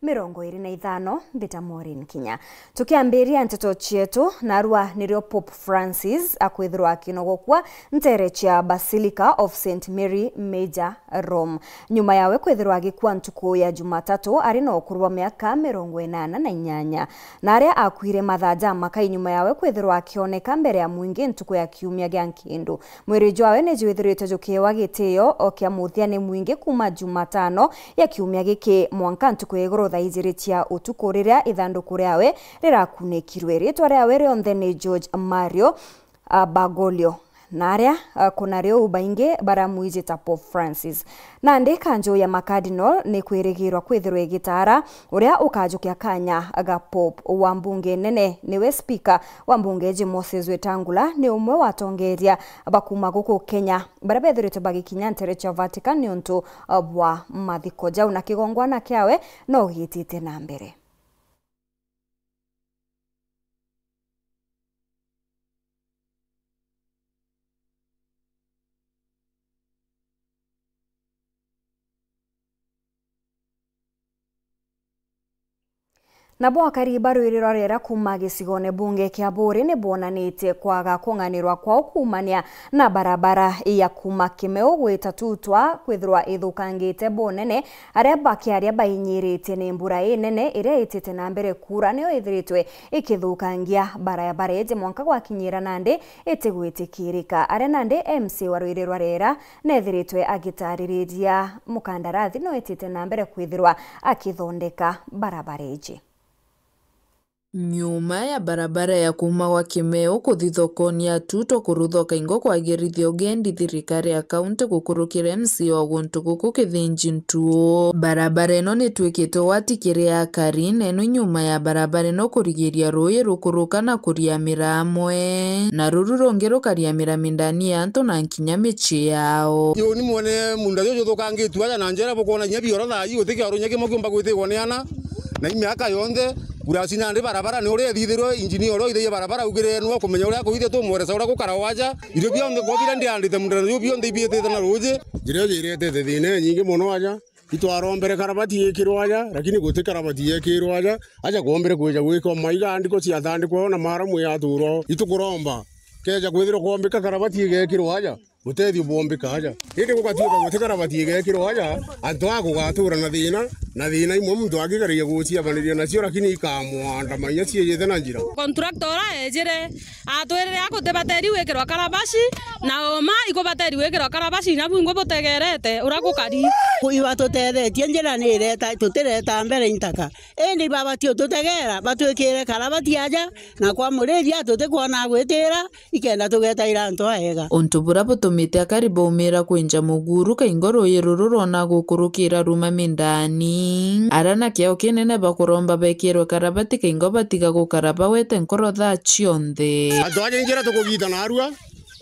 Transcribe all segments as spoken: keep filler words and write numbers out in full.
mirongo iri na ithano, mbita Maureen Kinya. Tukiambiria nteto cietu, narua nirio Pope Francis akwithirwa akinogokua ntere cia Basilica of Saint Mary Major, Rome, nyuma yawe kwithirwa agikua ntuku ya Jumatatu ari na ukuru bwa miaka mirongo inana na inyanya. Na aria akuire mathaa jamakai nyuma yawe kwithirwa akioneka mbere ya mwingi ntuku ya kiumia gia nkindu. Mwiri jwawe ni jwithiritwe jukiewa gitio o kia muthia ni mwingi kuuma Jumatano ya kiumia giki mwanka ntuku ya iguru thaa ijiri cia utuku, riria ithanduku riawe rirakunikirwe. Ritwa riawe rionthe ni George Mario, a, Bergoglio, na aria, a, kuna riu baingi baramwijita Pope Francis. Nandi kanju ya makardinal ni kwirigirwa kwithirwa igitaara uria ukajukia kanya ga Pope. Wa mbunge nene niwe spika wa mbunge iji Moses Wetangula, ni umwe wa atongeria ba kuuma guku Kenya baria bethiritwe bagikinya ntere cia Vatican niuntu, a, bwa mathiko jau, na kigongwana kiawe no gitite na mbere. Nabo akari ba rwiri rwa Rera kuuma gicigone bunge kia Buuri ni boonanitie kwaga kung'anirwa kwao kuumania na barabara ya kuuma Kimeu gwita Tutwa kwithirwa ithukangite bunene, aria bakiaria bainyiritie ni mbura inene iria itite na mbere kuura niyo ithiritwe ikithukangia barabara iji mwanka gwakinyira nandi itigwitikirika. Aria nandi M C A wa rwiri rwa Rera neethiritwe agitaririria mukandarathi no itite na mbere kwithirwa akithondeka barabara iji. Nyuma ya barabara ya kuuma gwa Kimeu kuthi thokoni ya Tutwa kuruthoka ingo kwagirithia ugendi, thirikari ya kaunti gukurukira M C A wa guntu guku Kithinji Ntuo. Barabara ino nitwikitwe wati kiri akari, na ino nyuma ya barabara ino kurigiria ruuji rukuruka na kuriamira amwe, na ruru rungi rukariamira mindani ya antu na kinya micii yao. Uni mwene munda juju juthukangitue aja na njira bukwona kinya bioro thaa ii guti kioro kinya kimwe kiumba gwitigwa ni ana, na i miaka yonthe, kurasi nandi barabara ni uria ithithirwe, injinia uria uithithie barabara augire niwe ukumenya uria akuithia, tumweresa uria gukara aja. Irio bionthe kwa biria ndiandite munda juju bionthe ibiitite na ruuji. Njira iji iretete thiina inyingi mono aja. Itwarombere karabati yekirwe aja, lakini guti karabati yekirwe aja. Aja kwombere kwija gwikwa maiga, ndiko ciatandikwa, ona maramu yaturwa. Itukuromba, keja kwithirwa kwombika karabati igekirwa aja, utethio bwombika aja. Indi gugatuika guti karabati igekirwa aja, antu aa gugatura na thiina, na thiina imwe muntu agigeragia guciabaniria nacio, lakini ikamwandamania ciijite na njira. Contractor ura ejire, atwirire a guti bateri gwikirwa karabaci, na uma ikubateri gwikirwa karabaci, na bwingwa butegerete uria gukari. Ku-, ibatutethetie, njira ni ireta, tutireta mbere intaka. Indi ibabati ututegera, batwikire karabati aja, na kwa muriria tutikwona gwitira, ikenda tugetaira antu aega. Untu buria butumite akari baumira kwinja muguru, kaingo ruuji ruru rwona gukurukira ruma mindani. Aria na kiao kinene bakuromba bekirwe karabati, kaingo batiga gukara bawete nkoro thaa cionthe. Antu aja injira tukugita narua,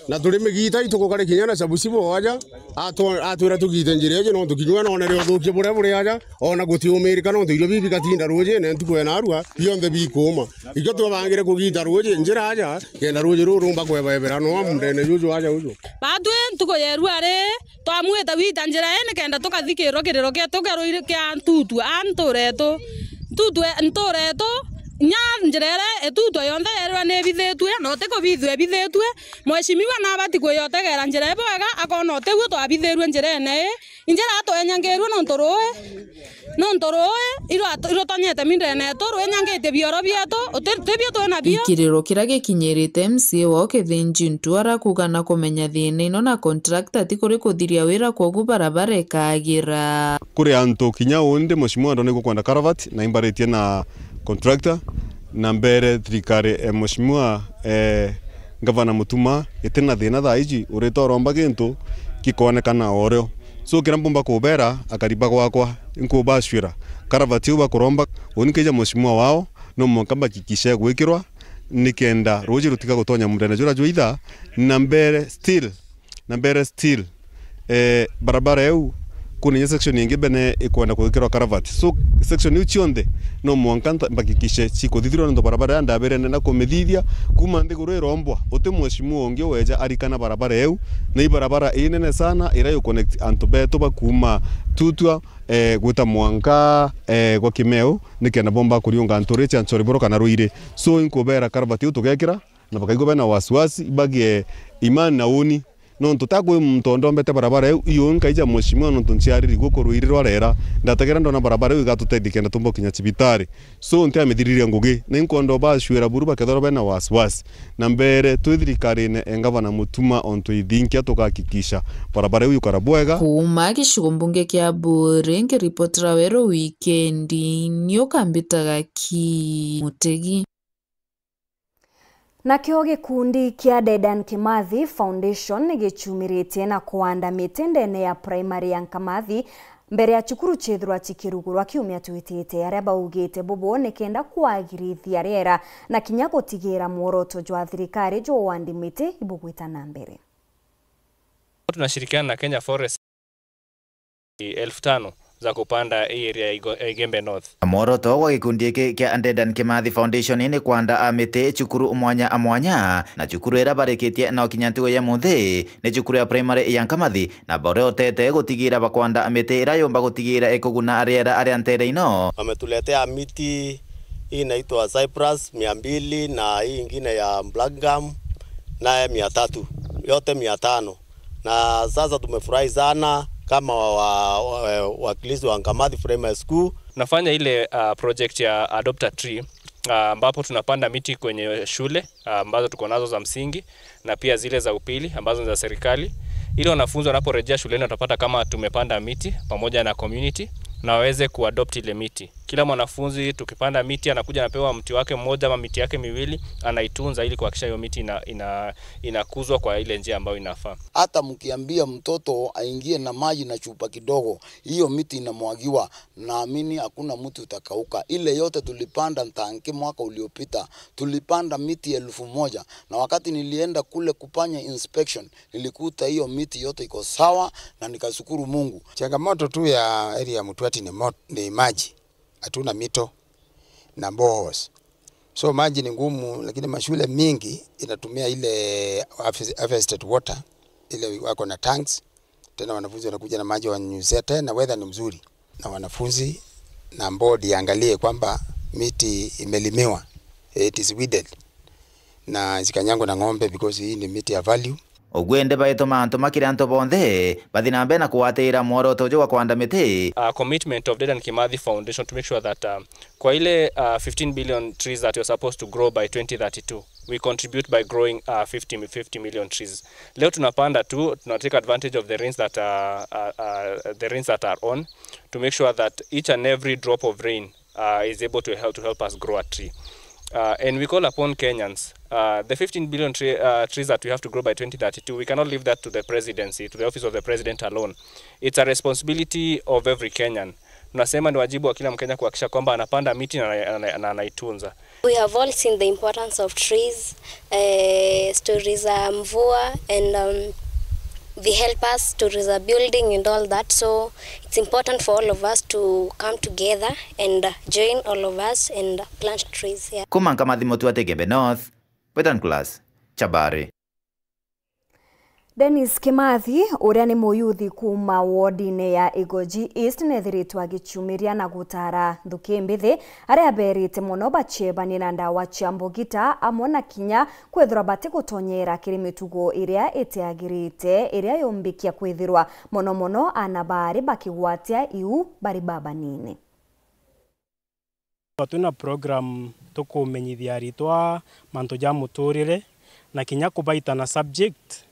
na turi migita itukugari kinya na cabucibo aja, atwa-, atwira tugite njira iji, nontu kinyua nonere uthukia buria buri aja, ona gutiumirika, nontu irio bibi bigatinda ruujine ntuku ya narua, bionthe bikuuma. Ikio twabangire kugita ruuji njira aja, kenda ruuji ruu rumba kwebaebera noa mundene juju aja uju. Batwi ntuku ya irua ri, twamwite gwita njira ii nikenda tukathikirwa kiriro kietu kia ruiri kia Ntutwe, a nturetu. Ntutwe, nturetu, nya njira iria itutwe yonthe yerirwa ni ibithitue, na utikubithua ibithitue. Mheshimiwa nabati kwiyotegera njira ii bwega, akona utiguo twabithirue njirene ii. Injira atwenyangirue nontu ruui, nontu ruui irwa-, irutonyete mindene yetu, rwinyangitie bioro bietu, uti-, tibio twina bio. Gikiriro kiria gikinyirite M C A wao Kithinji Ntuo arakuga na kumenya thiina ino na contractor ti kuri kuthiria wira, kwogu barabara ikagira. Kuri antu kinya undi Mheshimiwa ndona igukwenda culvert na imbaritie na contractor, na mbere thirikari, eh, Mheshimiwa, eh, Gavana Mutuma, itina thina thaa iji, urita uromba gintu gikoonekana o rio. So, kiria mbumba kubera, akari ba gwakwa, inkubacwira, karavati iu bakuromba, uni nkeija Mheshimiwa wao, no mwanka mbakikishe gwikirwa, nikenda ruuji rutiga gutonya mundene juria jwa itha, na mbere still, na mbere still, eh, barabara iu Kwina inya section ingi bene ikwenda kwikirwa karavati. So, section iu cionthe no mwanka nta-, mbakikishe cikuthithirwa, nontu barabara iria ndabire ndenda kumithithia kuma nthiguru irombwa, uti mheshimiwa ungi weja arikana barabara iu, na i barabara inene sana iria yu connect antu betu ba kuma Tutwa, eh, gwita mwanka, eh, gwa Kimeu, nikenda bomba kuriunga ntu ri cia Nchoriboro kana Ruiri. So, inkubera karavati iu tugekira, na bakaigua bena wasiwasi, bagie imani na uni. Nontu ta kwi muntu ondombete barabara iu, iyo nkaija mheshimiwa, nontu nciariri guku Ruiri rwarera, ndategera ndona barabara iu igatuteithia kenda tumba kinya cibitari. So, ntiamithiriria ngugi, na inkwenda ubacwira buru bakethirwa bena wasiwasi. Na mbere, twi thirikarine e ngavana Mutuma, ontu ithinkia tugakikisha barabara iu yukara bwega. Kuuma gicigo mbunge kia Buuri, nkiripotera Weru Wikendi, ni ukambitaga ki Mutegi. Nakio gikundi kia Dedan Kimathi Foundation ni giciumiritie na kuanda miti ndene ya primary ya Nkamathi mbere ya cukuru ciithirwa cikirugurwa kiumia twitite, aria baugite bubu ni kenda kwagirithia riera na kinya gutigira mworoto jwa thirikari jwa uandi miti ibugwita na mbere. Tunashirikiana na Kenya Forest, elfu tano za kupanda hii area ya Igo-, ya Igembe North. Mworoto gwa gikundi giki kia Dedan Kimathi Foundation ni kwanda a miti cukuru mwanya a mwanya, na cukuru iria barikitie no kinya ntugo ya munthi ni cukuru ya primary ya Nkamathi, na baria utete gutigira bakwanda miti iria yumba gutigira ikuguna riera aria ntere ino. Wametuletea miti hii inaitwa cyprus mia mbili na hii ingine ya black gum naye mia tatu, yote mia tano. Na sasa tumefurahi sana kama wa, wa, wakilishi wa Nkamathi Primary School. Nafanya ile, uh, project ya Adopt a Tree, uh, ambapo tunapanda miti kwenye shule, uh, ambazo tuko nazo za msingi na pia zile za upili ambazo ni za serikali, ili wanafunzi wanaporejea shuleni watapata kama tumepanda miti pamoja na community na waweze kuadopt ile miti. Kila mwanafunzi tukipanda miti anakuja anapewa mti wake mmoja ama miti yake miwili, anaitunza ili kuhakikisha hiyo miti ina-, ina-, inakuzwa kwa ile njia ambayo inafaa. Hata mkiambia mtoto aingie na maji na chupa kidogo, hiyo miti inamwagiwa, naamini hakuna mti utakauka. Ile yote tulipanda Ntanki mwaka uliopita, tulipanda miti elfu moja, na wakati nilienda kule kufanya inspection, nilikuta hiyo miti yote iko sawa na nikashukuru Mungu. Changamoto tu ya area ya Mutwati ni mo-, ni maji. Hatuna mito na boreholes. So maji ni ngumu, lakini mashule mingi inatumia ile harvest-, harvested water, ile wako na tanks. Tena wanafunzi wanakuja na maji wanyunyuzia, tena weather ni mzuri. Na wanafunzi na board iangalie kwamba miti imelimiwa, it is weeded, na zikanyangwe na ng'ombe because hii ni miti ya value. Uguo indi baituma antu makiri antu bonthe bathi na mbere na kugwatira mworoto uju wa kwanda miti. Uh, commitment of Dedan Kimathi Foundation to make sure that, uh, kwa ile, uh, fifteen billion trees that you're supposed to grow by twenty thirty-two, we contribute by growing, uh, fifty, fifty million trees. Leo tunapanda tu, tuna take advantage of the rains that, uh, uh, uh, the rains that are on to make sure that each and every drop of rain uh, is able to help, to help us grow a tree. Uh, and we call upon Kenyans, uh, the fifteen billion tree, uh, trees that we have to grow by twenty thirty-two, we cannot leave that to the presidency, to the office of the president alone. It's a responsibility of every Kenyan. Tunasema ni wajibu wa kila Mkenya kuhakikisha kwamba anapanda miti na, na, na, na anaitunza. We have all seen the importance of trees, eh, stories za mvua, and, um, they help us to raise a building and all that. So it's important for all of us to come together and, uh, join all of us and plant trees, yeah. Kuma Nkamathi Mutwati Igembe North, Wetan Class, Chabari. Dennis Kimathi, uria ni muyuthi kuuma wodine ya Igoji East, nethiritwe agiciumiria na gutara nthuki mbithi, aria aberite mono baciebanie na ndawa cia mbugita, amwe na kinya kwithirwa batigutonyera kiri mitugo iria itiagirite, iria yumbikia kwithirwa mono mono aana baari bakigwatia iu bari babanini. Twina program tukumenyithia aritwa mantu ja muturire na kinya kubaita na subject,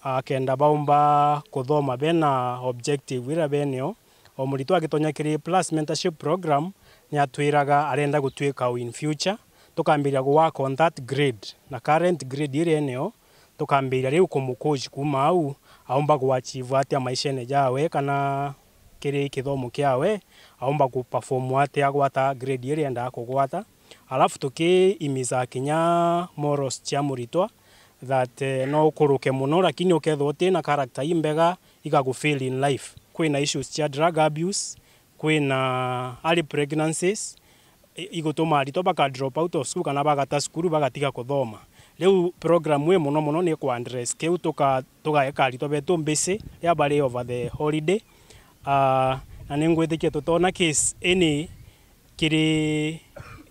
a, kenda baumba kuthoma bena objective iria benio. O muritwa agitonya kiri plus mentorship program, ni atwiraga arenda gutwika u in future. Tukambiria ku work on that grade, na current grade iria enio, tukambiria riu kumucoach kuuma au, aumba kuachieve atia maishene jawe, kana kiri kithomo kiawe, aumba kuperform atia, agwata grade iria endaga kugwata. Alafu tukiimiza kinya morals cia muritwa that, eh, no ukuruke mono, lakini ukethirwa utina character imbega, igagufail in life. kwina issues cia drug abuse, kwina early pregnancies, i-, igutuma aritwa baka drop out of school kana bagata cukuru bagatiga kuthoma. Riu program ii mono mono ni ku address kiu, tuka-, tugaeka aritwa betu mbici riria bari over the holiday. Ah, na ningwitikia tutona case ini kiri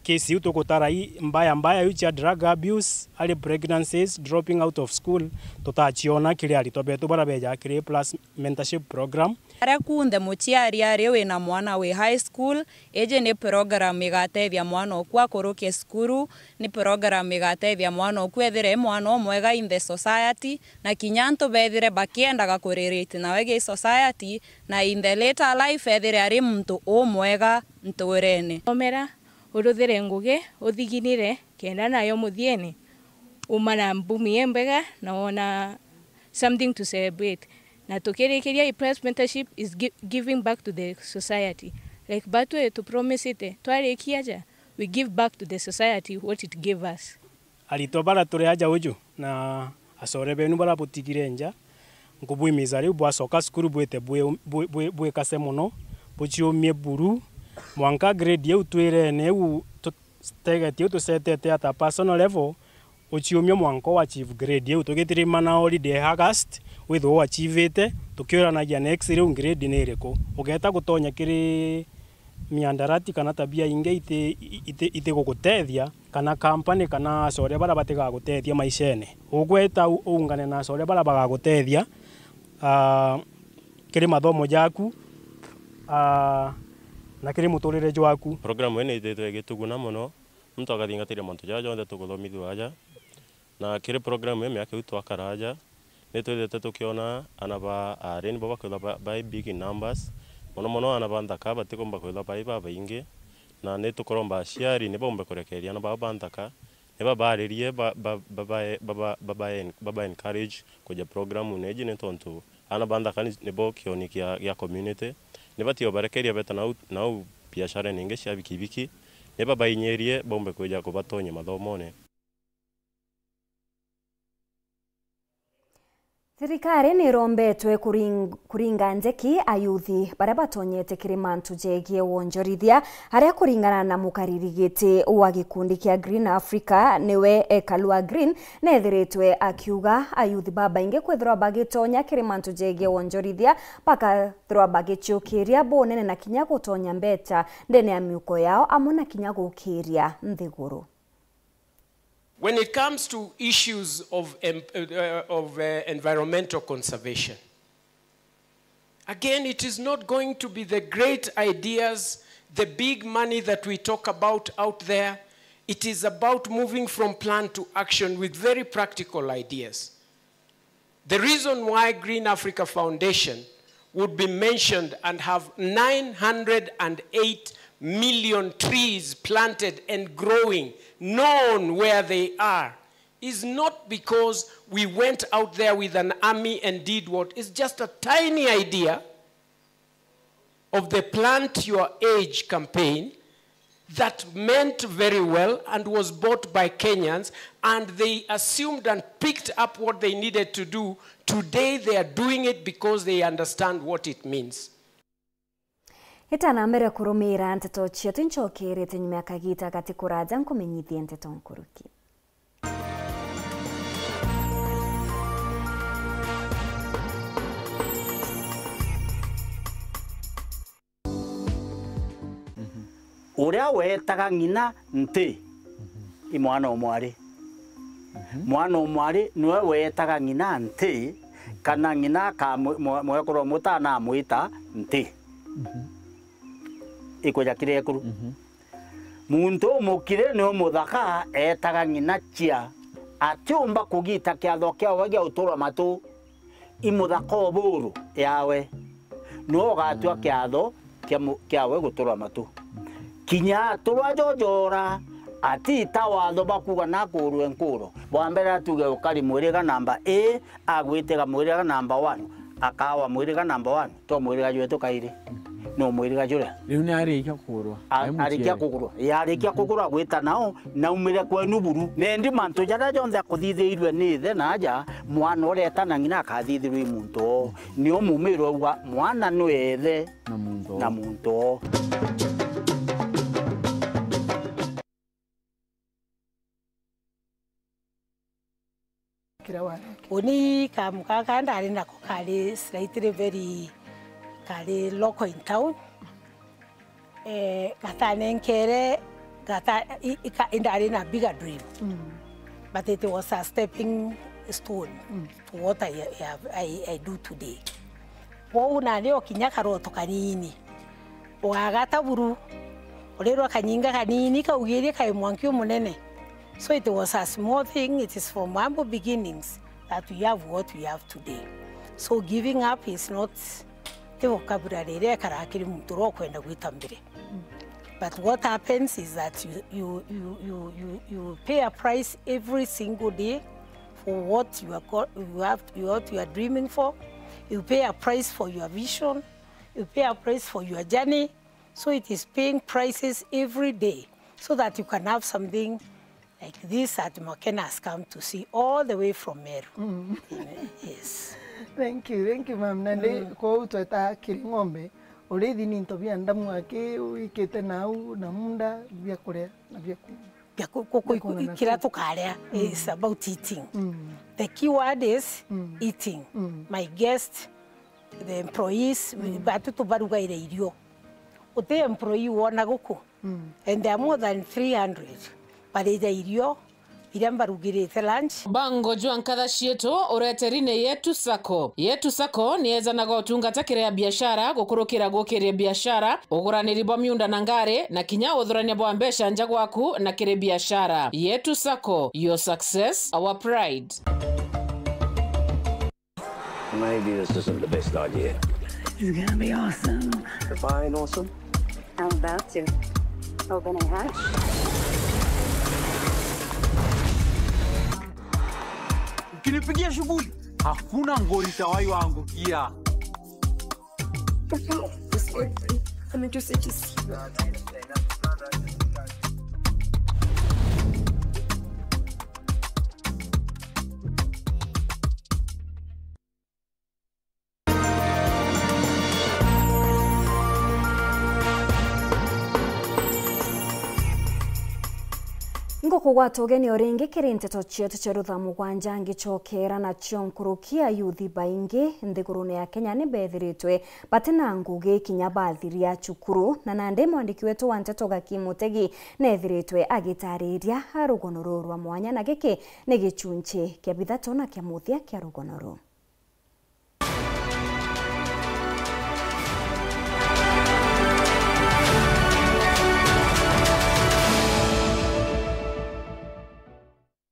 case iu tugutara i mbaya mbaya iu cia drug abuse, early pregnancies, dropping out of school, tutaciona kiri aritwa betu baria bejaga kiri Plus Mentorship Program. Aria kunthe muciari ari wina mwana wi high school, iji ni program igatethia mwana oku akuruke cukuru, ni program igatethia mwana oku ethire e mwana umwega in the society, na kinya antu bethire bakiendaga kurelate nawe gi society, na in the later life ethire ari muntu umwega nturene. Thomera, uruthire ngugi, uthiginire, kenda nayo muthiene, uma na mbumi imbega na wona something to celebrate. Na tukirikiria, i Plus Mentorship is gi-, giving back to the society. Like batwe tupromisite, twarikia aja, we give back to the society what it gave us. Aritwa bara turi aja uju na acore benu bara butigire nja, nkubwimiza riu bwacoka cukuru bwite bwi-, bwi-, bwi-, bwikase mono, buciumie buru, mwanka grade iu twirene iu tu-, target iu tusetete at a personal level, uciumie mwanka u achieve grade iu. Tugitirima na holiday August, withirwa u achievite, tukiuranagia next riu grade ni iriku. Ugeta gutonya kiri miandarati kana tabia ingi iti, iti, itigugutethia, kana company kana acore bara batigagutethia maishene. Ugweta u-, uungane na acore bara bagagutethia, ah, kiri mathomo jaku, ah, na kiri muturire jwaku. Program ii ni ithitwe igituguna mono, muntu akathingatiria mantu jaja jonthe tukuthomithua aja. Na kiri program ii miaka iu twakara aja, ni twithite tukiona ana ba aari nibo bakwithwa ba, bai big in numbers. Mono mono ana ba nthaka batikumba kwithwa bai babaingi, na ni tukuromba aciari ni baumbe kurekereria ana bao ba nthaka, ni babaririe ba, ba, ba, ba, ba, ba, ba, ba, ba encourage kuja program-ini iji, ni tontu ana ba nthaka ni, nibo kioni kia, gia community. Ni batio barekeria beta nau, nau biashara-ini ingi cia bikibiki, ni babainyirie baumbe kwija kubatonyia mathomone. Thirikari ni irombetwe kuring-, kuringa njeki ayuthi baria batonyete kiri mantu jegie wonjorithia, aria kuringana na mukariri giti wa gikundi kia Green Africa niwe Kalua Green nethiritwe akiuga ayuthi babaingi kwithirwa bagitonya kiri mantu jegie wonjorithia bakathirwa bagiciukiria bunene na kinya gutonya mbeca ndene ya miuko yao amwe na kinya gukiria nthiguru. When it comes to issues of em-, uh, of, uh, environmental conservation, again, it is not going to be the great ideas, the big money that we talk about out there. It is about moving from plan to action with very practical ideas. The reason why Green Africa Foundation would be mentioned and have nine hundred and eight million trees planted and growing, known where they are, is not because we went out there with an army and did what is just a tiny idea of the Plant Your Age campaign that meant very well and was bought by Kenyans, and they assumed and picked up what they needed to do. Today they are doing it because they understand what it means. Itanambere kurumiira nteto cietu, incokerete nyuma ya kagiita gati kuraja nkumenyithie nteto nkuruki. Uria weetaga ng'ina nti, i mwana o mwari. Mwana o mwari niwe weetaga ng'ina nti, kana ng'ina akamwi-, mwe-, mwekuru o mutana amwita nti. Ikwija kiri ekuru. Muntu umukiri ni umuthaka eetaga ng'ina chia. Atiumba kugiita kiatho kiawe gia uturwa matu. I muthaka o buru yawe. Niwe ugatua kiatho kia mu-, kiawe guturwa matu. Kinya aturwa jojoora, atiita watho bakuuga nakuurwe nkuuro. Bwa mbere atuge ukari mwiriga namba A, agwitiga mwiriga namba one, akaawa mwiriga namba one, to mwiriga jwetu kairi. no mwiriga juria. Riu ni arikia kugurwa. A-, arikia kugurwa. Ii, arikia kugurwa gwita nao, naumire kwenu buru. Nendi mantu jaria jonthe akuthithiirue ni ithe na aja, mwana uria eta na ng'ina akathithirwa i muntu oo. Nio mumiro auga, mwana nwe ithe na muntu oo. Kiria warekire. Uni kamu gaka ndari nako kari slightly very, kari local in town. Eh, gatanenkere, gata-, i-, i-, ka-, indari na bigger dream. Mm. But it was a stepping stone to what I, I, I, I do today. Kwou nandi o kinya karoto kanini, ugagata buru, urirwa kanyinga kanini kaugirie kai mwanki umunene. So it was a small thing, it is from humble beginnings that we have what we have today. So giving up is not, ti vocabulary iria ikaraga kiri muntu uria ukwenda gwita mbere. But what happens is that you, you, you, you, you, you pay a price every single day for what you are go-, you have, what you are dreaming for. You pay a price for your vision. You pay a price for your journey. So it is paying prices every day so that you can have something like this that Makena has come to see all the way from Meru. Mm. Yes. Thank you, thank you, ma'am. Nandi, mm, kwou tweta kiri ng'ombe, urithi ni into bia ndamu aki wikite nau na munda bia kuria na bia kunywa. Bia ku-, ku-, ku-, bia kunywa na kiria tukaria, mm, is about eating. Mm. The key word is, mm, eating. Mm. My guest, the employees, mm, batu tubarugaire irio. Uti employee wona guku. Mm. And there are more than three hundred barija irio biria mbarugirite lunch. Bango jwa nkatha cietu ureteri ni Yetu Sacco. Yetu Sacco ni ejanaga utungata kiri a biashara gukurukira gukiria biashara, uguraniri bwa miunda na ngari, na kinya uthurania bwa mbeca nja gwaku na kiri biashara. Yetu Sacco, your success, our pride. Maybe this isn't the best idea. It's gonna be awesome. Define awesome. I'm about to. Open and hatch. Ukinipigia shughuli, hakuna ngori itawahi waangukia. I'm interested to see. Ngukugwata ugeni o ringi kiri nteto cietu cia rutha mugwanja, ngicokera nacio nkuruki. Ayuthi baingi nthigurune ya Kenya ni bethiritwe bati na ngugi kinya bathiria cukuru, na nandi mwandiki wetu wa nteto Gaki Mutegi neethiritwe agitariria rugono ruu rwa mwanya, na giki ni gicunchi kia bithatu na kia muthia kia rugono ruu.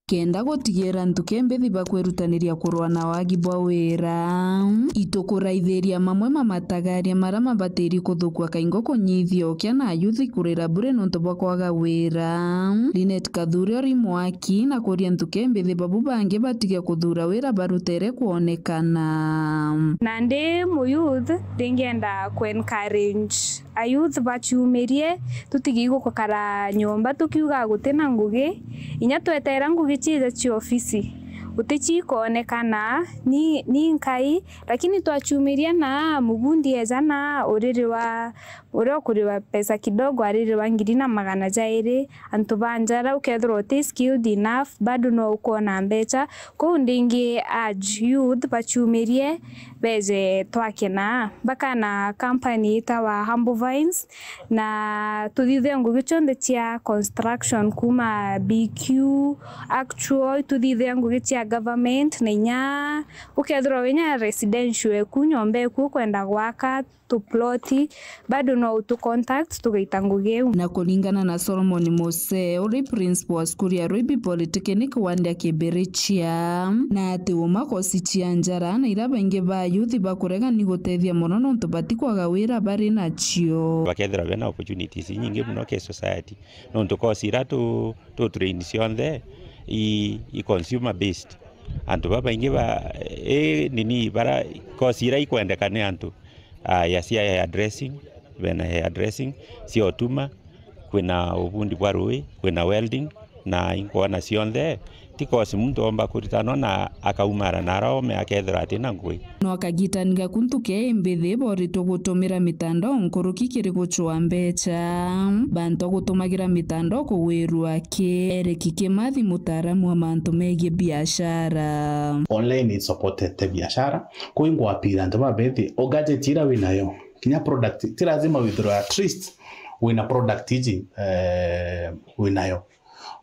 Kenda gutigira ntuke mbithi ba kwirutaniria kurwa na wagi bwa wira, itukuraithiria mamwe ma matagaria maria mabatiri kuthukua kaingo kunyithia ukia na ayuthi kurira bure nontu bwa kwaga wira. Linet Kathuri ori mwaki na kuria ntuke mbithi babu bangi batige kuthura wira barutere kwonekana. Nandi mu youth ndingienda ku encourage a youth baciumirie, tutige igukara nyomba tukiuga gutina ngugi, inya twetera ngugi ciija cia ofisi, guti ciikoonekana, ni, ni nkai, lakini twaciumiria na mubundi eja na uriri wa uria ukuriwa pesa kidogo aririwa ngiri na magana jairi, antu ba njara ukethirwa uti skilled enough, bado no ukoona mbecha. Kou ndingi urge youth baciumirie, beje twakena. Bakana company itawa Humble Vines, na tuthithia ngugi cionthe cia construction, kuma B Q, actual, tuthithia ngugi cia government, na inya ukethirwa winya residential eku, nyomba eku ukwenda gwaka, tuploti, bado no utu contact tugaita ngugi iu. Na kuringana na Solomon Mose, uri principal wa cukuru ya Ruibi Polytechnic wandi akibirichia, na ati uma kosi cia njara na ira baingi ba youth bakurega ni gutethia mono nontu batikwaga wira bari nacio. Bakethirwa bena opportunities inyingi mono ki society, nontu kosi ira tu, tu train cionthe i, i consumer based. Antu babaingi ba, i nini bara, kosi ira ikwendeka ni antu, ah, ya cia hair dressing, bena hairdressing, cia utuma, kwina ubundi bwa rui, kwina welding, na inkwona cionthe, ti course muntu omba kuritanwa na akaumara na ara ome akethirwa atina ngui. No kagitani gaku nthuke imbithi boritwe gutumira mitandao nkuruki kiri gucua mbecha. Bantu a gutumagira mitandao kugwirua ki. Eric Kimathi, mutaaramu wa mantu megii biashara. Online isupportete biashara, kwi ngwapira antu babethi o gadget ira winayo, kinya product, ti lazima withirwe at least wina product iji, eh, winayo.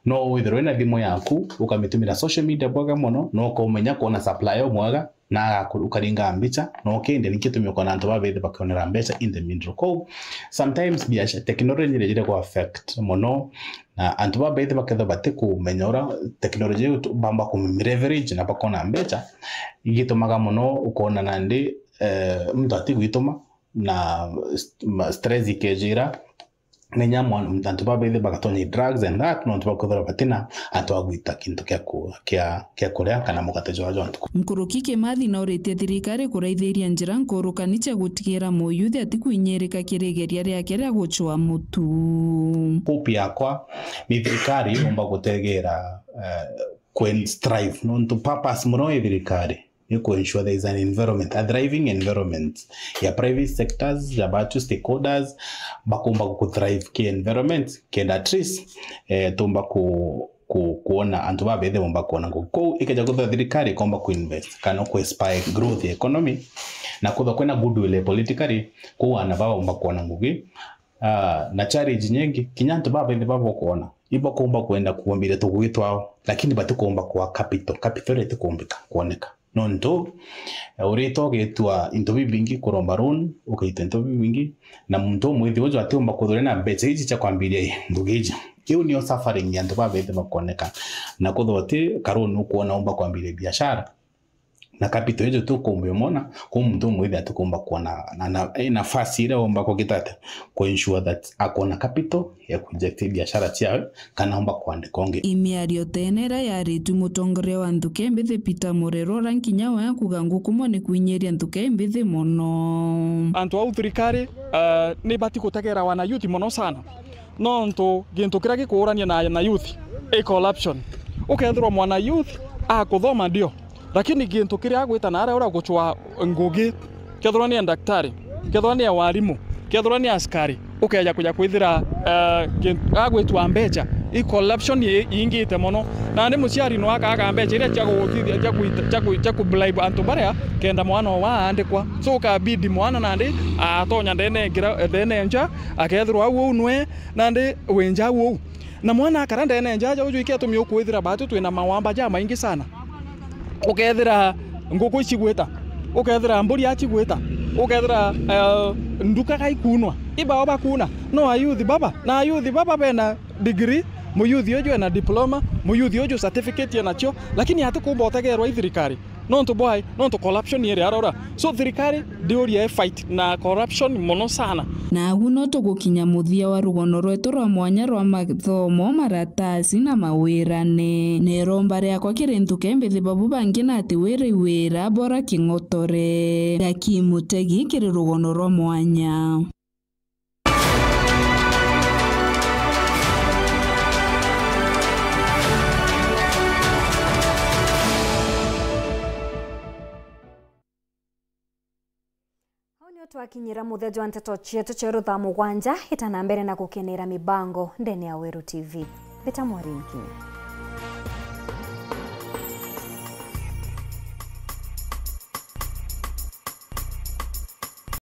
No withirwe wina thimu yaku, ukamitumira social media bwega mono, na ukaumenya kwona supplier umwega, na agaku-, ukaringa mbicha, na ukendia, nikio gitumi ukona antu babethi bakionera mbecha in the middle. Kou, sometimes biacha-, technology ni ijire ku affect mono, na antu babethi bakethirwa batikumenya uria technology iu tu-, bamba kumileverage na bakona mbecha, igitumaga mono ukona nandi, eh, muntu atigwituma, na st-, ma-, stress ikejira, na inya mwan-, antu babethi bagatonya i drugs and that, nontu bakwithirwa batina antu a gwita kintu kia ku-, kia, kia kuria kana mugate jwa, jwa ntuku. Nkuruki Kimathi nauritie thirikari kuraithiria njira nkurukani cia gutigira muyuthi atikwinyirika kiri igeria riake ria gucua mutu. Hope yakwa ni thirikari yumba gutegera, eh, kwen-, strive, nontu purpose mono ya thirikari ni ku ensure there is an environment, a thriving environment ya private sectors, ya batu stakeholders, bakumba ku thrive ki environment, kenda at least, eh, tumba ku, ku, kuona antu babethi bomba kuona ngugi. Kou ikeja kwithirwa thirikari ikomba ku invest kana ku inspire growth ya economy, na kwithirwa kwina goodwill politically, kou ana baba bomba kuona ngugi. Ah, na challenge nyingi, kinya antu babethi baba ukoona, ibakumba kwenda kuombiria tugugi twao, lakini batikumba kwa capital. Capital itikumbika kuoneka. Nontu, eh, urite ugitua into bibingi, kuromba loan, ukaita into bibingi, na muntu umwithi uju atiumba kwithirwa na mbecha iji cia kwambiria ngugi iji. Iu nio suffering ya antu babethi bakuoneka. Na kwithirwa uti ka loan ukuona umba kwambiria biashara, na capital iju tukumba umona, kou muntu umwithi atikumba kuona na, na, eh, nafasi iria umba kugita atia, ku ensure that akuona capital ya ku inject biashara ciawe, kana aumba kwandika ungi. I miario ta ino iria yaritue mutongoria wa nthuke mbithi Peter Murerwa, uria nkinya we akuuga ngukumwa ni kwinyiria nthuke mbithi mono. Antu au thirikari, eh, ni bati gutegera wana youth mono sana. Nontu gintu kiria gikuurania na, na youth i corruption. Ukethirwa mwana youth akuthoma ndio, lakini gintu kiria agwita na aria uria gucwa ngugi, kethirwa ni daktari, kethirwa ni warimu, kethirwa ni askari, ukeja kuja kwithira, eh, gin-, agwitwa mbecha, i corruption i-, iingite mono. Nandi muciari no akaaga mbecha iria cia kugutithia, cia kuita, cia ku-, cia ku bribe antu baria kenda mwana owa aandikwa. So, ukabidi mwana nandi atonya ndene ngira-, ndene nja, akethirwa au uu nwe, nandi wi nja au uu. Na mwana akara ndene nja aja uju, iki atumi ukwithira batu twina mawamba jamaingi sana. Ukethira nguku icigwita, ukethira mburi acigwita, ukethira, eh, nduka gaikunwa. Ibao bakuna. No ayuthi baba, na ayuthi baba bena degree, muyuthi uju ena diploma, muyuthi uju certificate enacio, lakini atikumba utegerwa i thirikari. Nontu bwai? Nontu corruption iri arora. So thirikari ndiuria i fight na corruption mono sana. Nagu no tugukinya muthia wa rugono rwetu rwa mwanya rwa mathomo, maratasi na mawirane. Na iromba riakwa kiri nthuke mbithi babu bangi na ati wiri wira bora king'otore. Gaki Mutegi kiri rugono rwa mwanya. Au nio twakinyira muthia jwa nteto cietu cia uru thaa mugwanja, itana mbere na gukenera mibango ndene ya Weru T V. Mbita Mwaringi.